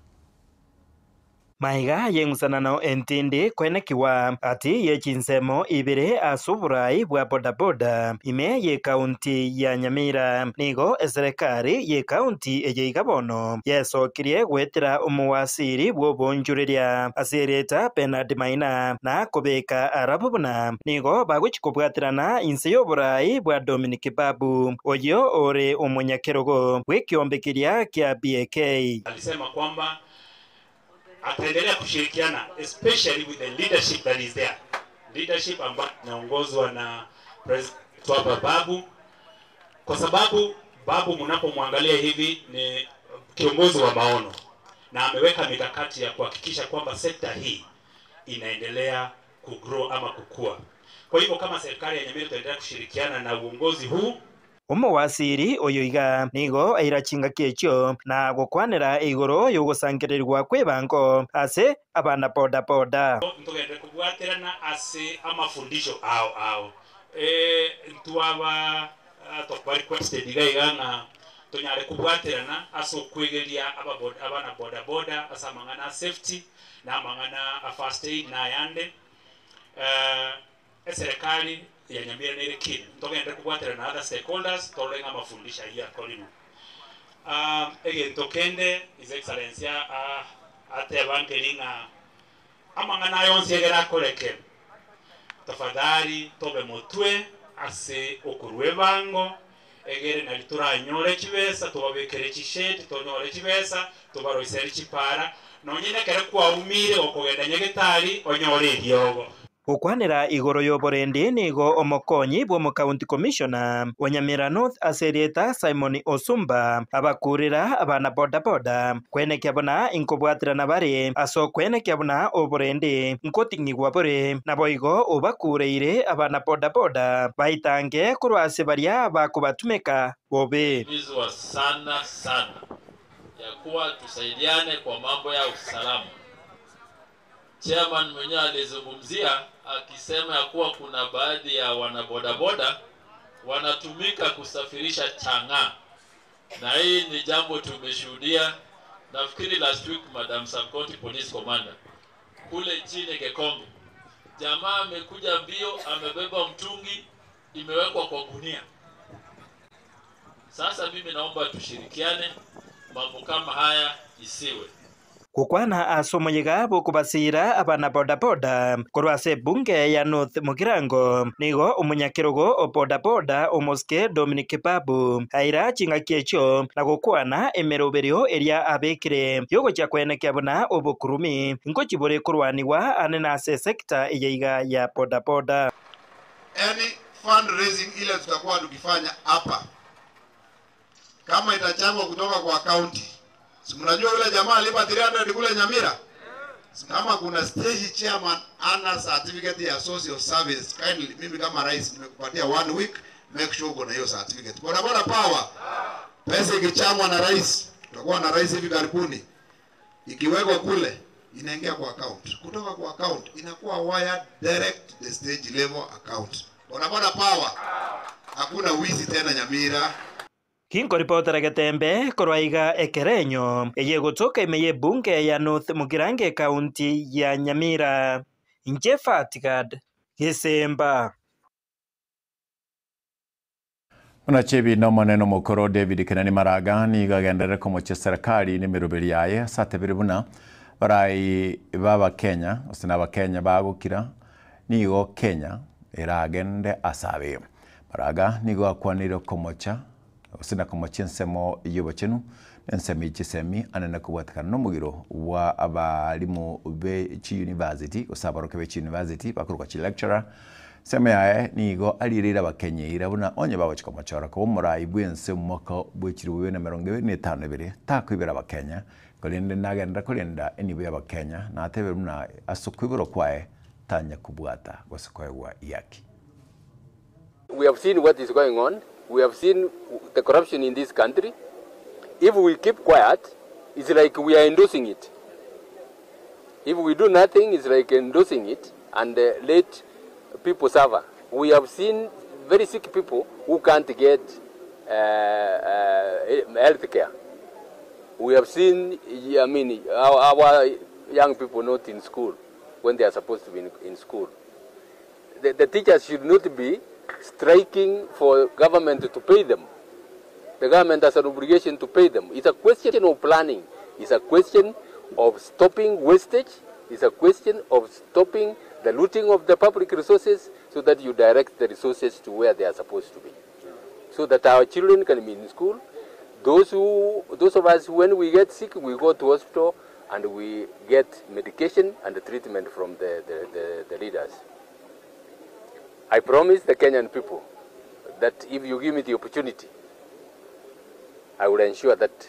Maiga y'eng'usanano entindi koenekigwa ati ye chinsemo ibere ase oborai bwa bodaboda ime y'ekaunti ya Nyamira. Nigo eserekari y'ekaunti eye iga bono yesokirie goetera omowasiri bw'obonchureria ase erieta Bernard Maina na kobeka arabwo buna nigo bagochia kobwaterana inse y'oborai bwa Dominic Babu oyio ore omonyakerogo bw'ekiombe keria kia BAK. Alisema kwamba ataendelea kushirikiana especially with the leadership that is there, leadership ambayo inaongozwa na President Twaba Babu, kwa sababu Babu mnapomwangalia hivi ni kiongozi wa maono na ameweka mikakati ya kuhakikisha kwamba sekta hii inaendelea kugrow ama kukua. Kwa hivyo kama serikali ya Nyamira tutaendelea kushirikiana na uongozi huu. Omowasiri oyo iga nigo aira chingaki echio na gokwanera igoro y'ogosangererigwa kw'ebango ase abana boda boda. Ntogende kobwaterana ase amafundisho ao ao. Ntwaba tokoba requested iga iga ng'a tonyare kobwaterana ase okwegeria abana boda boda ase amang'ana a safety na amang'ana a first aid na ayande. Eserekari ya Nyamira nere keen ntogende kobwaterana na other stakeholders torore ng'a amafundisho ayio akorirwe. Egento kende His Excellency ateba nkeri ng'a amang'ana aya onsi egere akoreke, tafadhali tobe motwe ase okorua ebango egere nari toranyore chibesa tobabekere chishade tonyore chibesa tobaroisere chipara nonye nekere kwaumire gokogenda nyagetari onyore eriogo. Gokwanera igoro y'oborendi nigo omokonyi bw'omocounty commissioner o Nyamira North ase erieta Simon Osumba abakurera abana boda boda kwenekia buna inkobwaterana bare ase okwenekia buna oborendi nkoting'igwa bore. Naboigo obakureire abana boda boda baitange korwa ase baria bakobatumeka bobe. Himizwa sana sana ya kuwa tusaidiane kwa mambo ya usalama. Chairman mwenyewe alizungumzia akisema ya kuwa kuna baadhi ya wanabodaboda wanatumika kusafirisha chang'aa, na hii ni jambo tumeshuhudia. Nafikiri last week Madam Sub County Police Commander kule chini Gekonge, jamaa amekuja mbio, amebeba mtungi imewekwa kwa gunia. Sasa mimi naomba tushirikiane, mambo kama haya isiwe. Gokwana ase omoyega bw'okobasiira abana boda boda korwa ase ebunge ya North Mugirango, nigo omonyakerogo o boda boda omosike Dominic Babu aira ching'aki echio na gokwana emeroberio eria abekire y'ogochia koenekia buna obokurumi nkochibore korwanigwa ane nase esector eye iga ya boda boda. Any fundraising ile tutakuwa tukifanya hapa kama itachangwa kutoka kwa county, si mnajua yule jamaa alipa 300 kule Nyamira? Kama kuna stage chairman ana certificate ya social service, kindly, mimi kama rais nimekupatia one week, make sure uko na hiyo certificate. Boda boda power, pesa ikichangwa na rais, tutakuwa na rais hivi karibuni, ikiwekwa kule inaingia kwa account, kutoka kwa account inakuwa wired direct to the stage level account. Boda boda power, hakuna wizi tena Nyamira. Ginkoripotera Getembe korwa iga ekerenyo eye gotoka ime y'ebunge ya North Mugirango ekaunti ya Nyamira. Inche Fatigad Gesemba. Buna chibi n'omonene omokoro David Kenani Maraga nigo agenderere komochia serikali na emeroberi yaye ase atebire buna barai ba abakenya gose na abakenya bagokira nigo Kenya eragende ase abe. Maraga nigo akwanire komocha gose na komochia ensemo y'obochenu na ensemo ye chisemi anene kobwatekana na omogiro bwa abalimu be chiuniversity gose abarokia be chiuniversity bakorokwa chilecturer. Ensemo yaye nigo arireire abakenya eira buna onye bagochia komochora koba omorai bwa ense omwaka bwa chilifu bibere na emerongo ebere na etano ebere takoibera abakenya korende nagenderera korenda enibo ya abakenya natebire buna ase okoiborwa kwaye tanya kobwata gose koegwa yaki. We have seen what is going on. We have seen the corruption in this country. If we keep quiet, it's like we are endorsing it. If we do nothing, it's like endorsing it and let people suffer. We have seen very sick people who can't get health care. We have seen, I mean, our young people not in school when they are supposed to be in school. The teachers should not be striking for government to pay them. The government has an obligation to pay them. It's a question of planning. It's a question of stopping wastage. It's a question of stopping the looting of the public resources so that you direct the resources to where they are supposed to be. So that our children can be in school. Those of us, when we get sick, we go to hospital and we get medication and the treatment from the leaders. I promise the Kenyan people that if you give me the opportunity, I will ensure that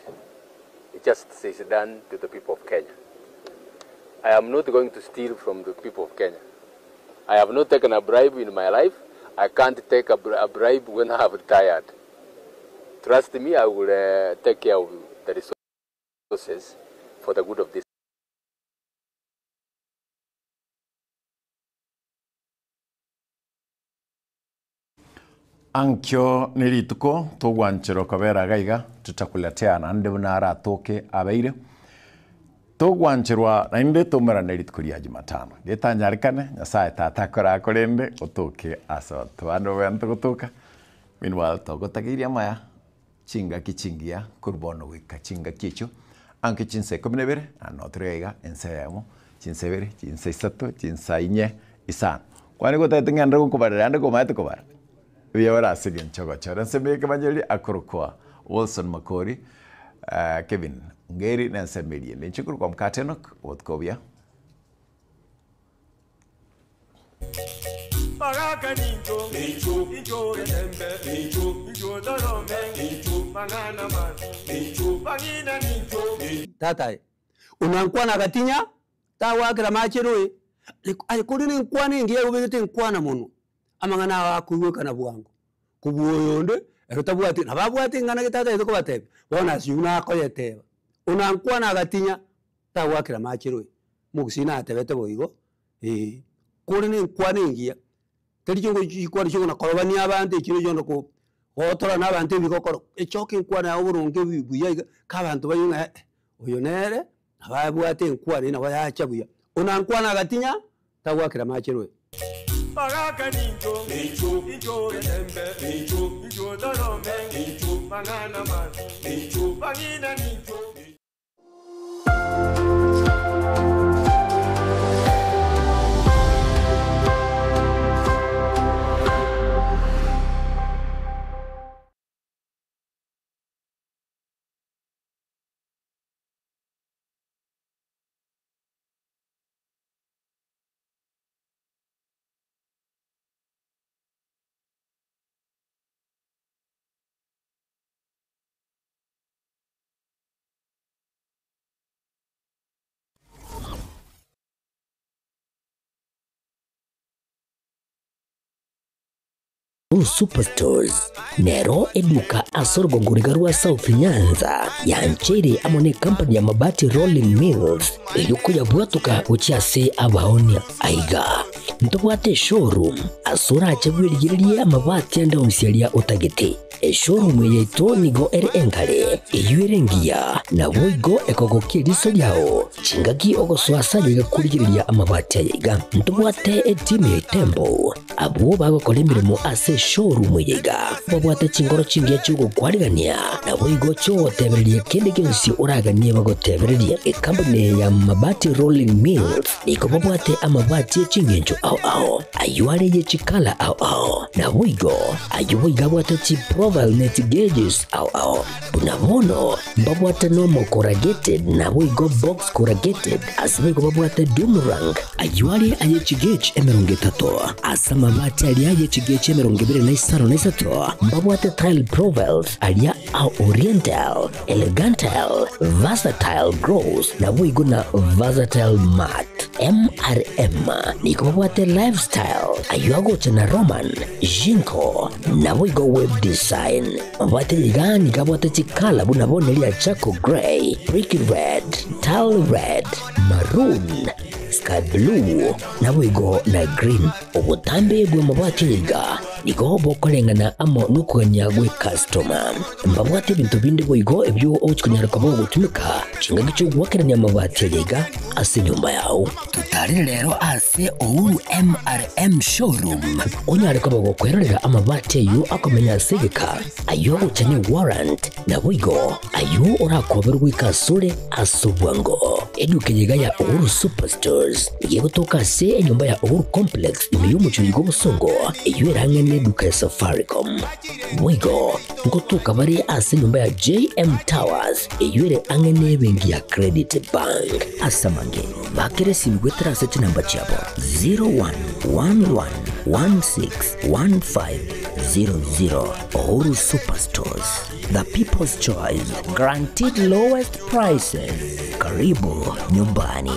justice is done to the people of Kenya. I am not going to steal from the people of Kenya. I have not taken a bribe in my life. I can't take a bribe when I have retired. Trust me, I will take care of the resources for the good of this. Ankio ne rituko togwancherwa kobera iga iga, tutakuletea naende buna aratoke abeire. Togwancherwa naende toumerane rituko ria Jumatano. Getanyarekane, Nyasaye Tata akore korende otoke ase abanto bande babwenerete gotoka. Meanwhile togotageirie amaya, chingaki chingiya korwa bono goika chingaki echio, anke chinsa ikomi na ibere, naende noo tore iga ensa eyemo, chinsa ibere, chinsa isato, chinsa inye, isano. Kwani gotagete ng'ende gokobarera ande komaete kobara? Buya ore ase engencho ogochora ensemo eye ekemanyererio akorokwa Wilson Makori, Kevin Ongeri na ensemo eria ende. Inche nkorokwa Mkate Enock, obotuko obuya. Bagaka nincho, incho getembe, incho torome, mang'ana mabi, bang'ina nincho. Tata aye, onankwana agatinya, tagwakera amache roe, aye kore na enkwana engiya obegete enkwana mono, amang'ana ao akoigwekana bwango, kobua oyonde, ere tabwati nabo abwate eng'ana gete atagete kobatebia, bono ase oywo nakoyeteba, onankwana agatinya, tagwakera amache roe, omogusii natebete bo igo, eh, kore na enkwana engiya, teri chiongo chikwana chiokona korobania abanto echiro chionde ko gotora na abanto ebigokoro, echoke enkwana yago boronge bu buya iga, ka abanto baigwe ng'a eh, oyo nere, nabo abwate enkwana eywo nabo yacha buya. Onankwana agatinya, tagwakera amache roe. Bagaka nincho, incho getembe, incho torome, mang'ana mabi, bang'ina nincho. Uhuru Superstores nero eduka ase orogongo riga rwa South Nyanza yancheire amo ne company ya Mabati Rolling Mills eyio koyabwatoka gochia ase abaonia. Aiga ntobwate eshowroom ase orache bwerigererie amabati ande onsi aria otagete. Eshowroom eye yaito nigo ere enkare, eyio ere engiya, naboigo ekogokia eriso riao chingaki ogosoa ase aye iga korigereria amabati aya iga. Ntobwate etimu ya Itembo Abwo bagokora emeremo ase eshowroom eye iga babwate chingoro chingiya chi'ogokwarigania, naboigo chi'ogotebereria kende gionsi oraganie bagotebererie. Ekampuni eye ya Mabati Rolling Mills nigo babwate amabati e chingencho ao ao, ayio are ye chikala ao ao, naboigo ayio boigo abwate chiprofile ne chigeges ao ao. Buna bono mbabwate nomo corrugated naboigo box corrugated, ase boigo babwate doom rank, ayio are aye chigauge 30, ase amabati aria aye chigauge 25, mbabwate tile profiles aria a oriental, elegantal, versatile gloss naboigo na versatile matte. MRM nigo babwate lifestyle, ayio agocha na Roman, Jinko, naboigo web design. Mabwate iga nigo abwate chikala buna bono eria charcoal grey, brick red, tile red, maroon, sky blue, naboigo na green. Obotambe bw'amabati aya iga nigo bokoreng'ana amo nokogania gw'ecustoma. Mbabwate ebinto binde boigo ebio ogochia konyara koba ogotumeka chingaki chi'ogoakerania amabati aya iga ase enyomba yao. Totarere rero ase Uhuru MRM Showroom onyare koba gokwerorera amabati ayio akomenya ase egeka, ayio agocha ne warrant, naboigo ayio orakoberwe goika asore ase obwango. Eduka eye iga ya Uhuru Superstores nigo egotoka ase enyomba ya Uhuru Complex ime y'omochie oiga obosongo, eyio ere ang'e neduka ya Safaricom. Boigo ngotoka bare ase enyomba ya JM Towers eyio ere ang'e nebenki ya Credit Bank. Ase amange, bakera esimi goetera ase chinamba chiabo 0111161500. Uhuru Superstores, the people's choice, guaranteed lowest prices. Karibu nyumbani.